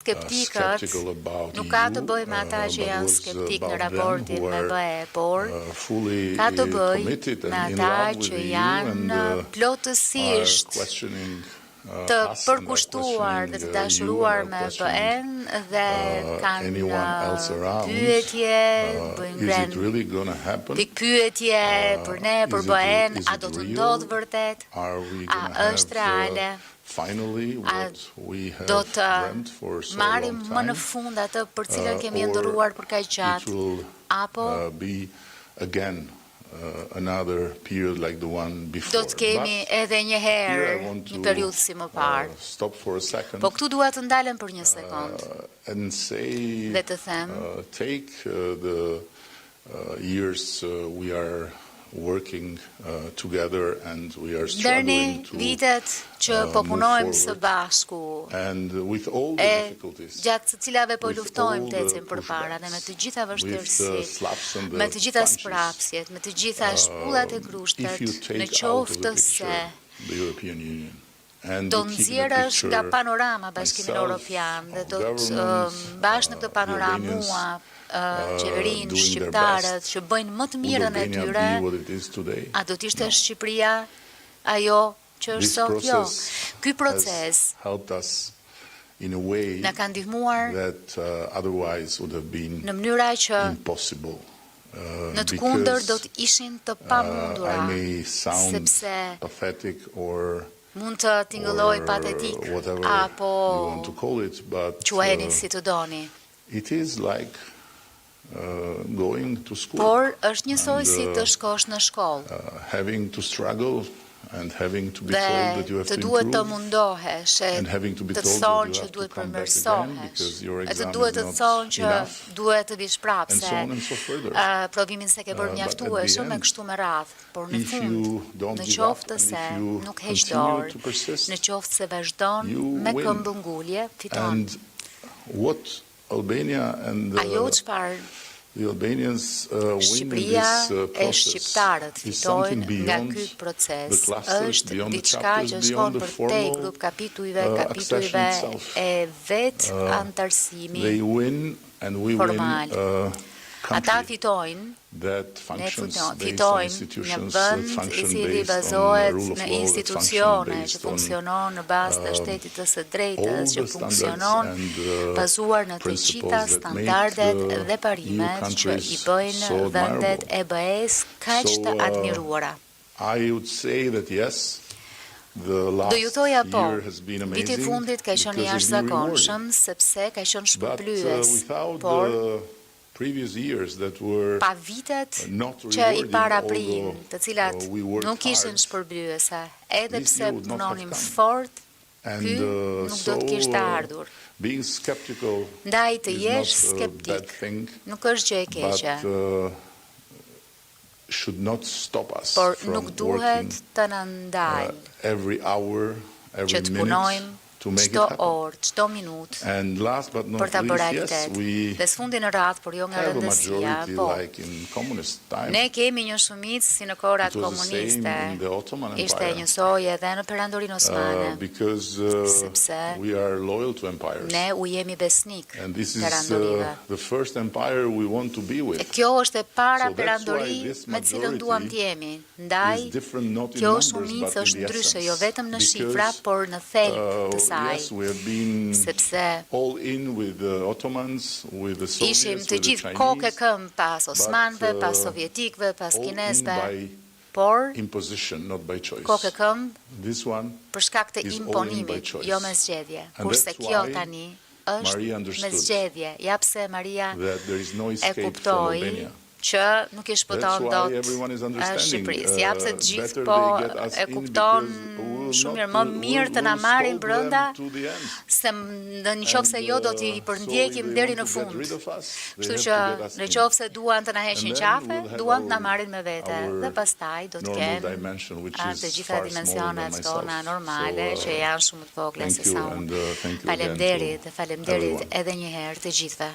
skeptikët nuk ka të bëjë me ata që janë skeptikë në raportin me BE, por ka të bëjë me ata që janë plotësisht të përkushtuar dhe të dashuruar me BE-n dhe kanë pyetje, bëjnë ngrenë pikëpyetje për ne, për BE-n, a do të ndodhë vërtet? A është reale? A do të marrim më në fund atë për cilën kemi ëndërruar për kaq gjatë? Apo do të kemi edhe një herë një periudhë si më parë? Po këtu dua të ndalem për një sekond dhe të them years we are working together and we are struggling to vitet që po punojmë së bashku e gjatë së cilave po luftojmë të ecim përpara dhe me të gjitha vështirësitë, me të gjitha sprapsjet, me të gjitha shpullat e grushtet, në qoftë se do nxjerrësh nga panorama Bashkimin Evropian dhe do të mbash në këtë panoramë mua, qeverinë, shqiptarët që bëjnë më të mirën e tyre, a do të ishte Shqipëria ajo që është sot? Jo. Ky proces na ka ndihmuar në mënyra që në të kundër do të ishin të pamundura, sepse mund të tingëlloj patetik apo quajeni si të doni. It is like going to school. Por është njësoj si të shkosh në shkollë. Having to struggle and having to be told that you have to duhet të mundohesh, e të thonë që duhet përmirësohesh, e të duhet të thonë që duhet të vish prapë se provimin se ke bërë mjaftueshëm e kështu me radhë. Por në fund, në qoftë se nuk heq dorë, në qoftë se vazhdon me këmbëngulje, fiton. Ajo çfarë Shqipëria e shqiptarët fitojnë nga ky proces është diçka që shkon përtej grup kapitujve, kapitujve e vetë anëtarësimi formal. Ata fitojnë, ne fitojmë një vend i cili bazohet në institucione që funksionon në bazë të shtetit të së drejtës, që funksionon bazuar në të gjitha standardet dhe parimet që i bëjnë vendet e BE-s kaq të admiruara. Do ju thoja po, viti i fundit ka qenë i jashtëzakonshëm sepse ka qenë shpërblyes, por pa vitet që i paraprin, të cilat nuk ishin shpërblyese, edhe pse punonim fort, ky nuk do të kishte ardhur. Ndaj të jesh skeptik nuk është gjë e keqe, por nuk duhet të na ndalë që të punojmë çdo orë, çdo minutë për ta bërë realitet. Dhe së fundi në radhë, por jo nga rëndësia, po. Ne kemi një shumicë si në kohërat komuniste. Ishte njësoj edhe në Perandorinë Osmane, sepse ne u jemi besnik perandorive. E kjo është e para perandori me cilën duam të jemi. Ndaj, kjo shumicë është ndryshe jo vetëm në shifra, por në thelb të saj, sepse ishim të gjithë kokë e këmbë pas osmanëve, pas sovjetikëve, pas kinezëve, por kokë e këmbë për shkak të imponimit, jo me zgjedhje, kurse kjo tani është me zgjedhje. Ja pse Maria e kuptoi që nuk i shpëton dot Shqipërisë. Ja pse të gjithë po e kupton shumë mirë, më mirë të na marrin brenda se në qoftë se jo do t'i përndjekim deri në fund. Kështu që në qoftë se duan të na heqin qafe, duan të na marrin me vete dhe pastaj do të kenë të gjitha dimensionet tona normale që janë shumë të vogla se sa unë. Faleminderit dhe faleminderit edhe një herë të gjithëve.